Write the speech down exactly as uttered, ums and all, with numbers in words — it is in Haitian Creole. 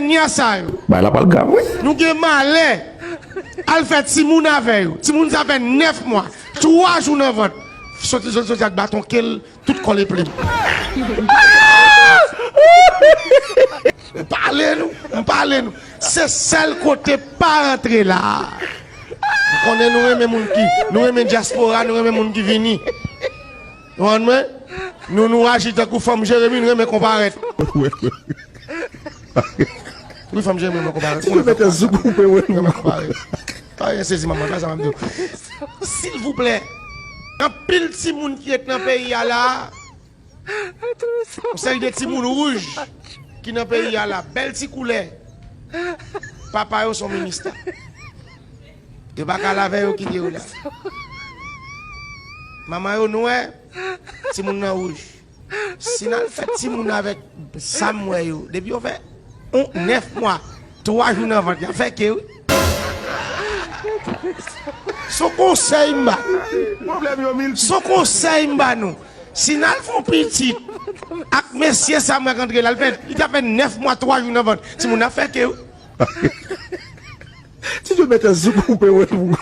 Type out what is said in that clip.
Nya sa yo. Bay la pral grav, wi. Nou gen malè al fè timoun avè yo. Timoun sa fè nèf mwa, twa jou nan vant. Soti, soti, soti ak baton ke l, tout kò l eplim. M pale nou, m pale nou. Se sèl kote pa rantre la. M konnen nou renmen moun ki, nou renmen dyaspora, nou renmen moun ki vini. Ou konprann mwen? Nou, nou aji tankou fanm Jeremi, nou renmen konparèt. Wi, fanm Jeremi, renmen konparèt. Ti nou mete zouk ou pe wè nou. Renmen konparèt. Pa gen sezi manman, pa sa m ap di w. Silvouplè, anpil timoun ki ret nan peyi a la, yon seri de timoun wouj ki nan peyi a la, bèl ti koulè. Papa yo se yon minista. Yo pa ka lave yo kite yo la. Manman yo nwè, timoun nan wouj. Si n al fè timoun avèk sa m wè yo, depi yo fè yon nèf mwa, twa jou nan vant, y ap fè ke wi. Se yon konsèy m ba nou. Se yon konsèy m ba nou. Si n al fè yon pitit ak mesye sa m wè k antre la, l fè, li ta fè nèf mwa, twa jou nan vant, timoun ap fè ke wi. Ti Djo mete zouk ou pe wè nou.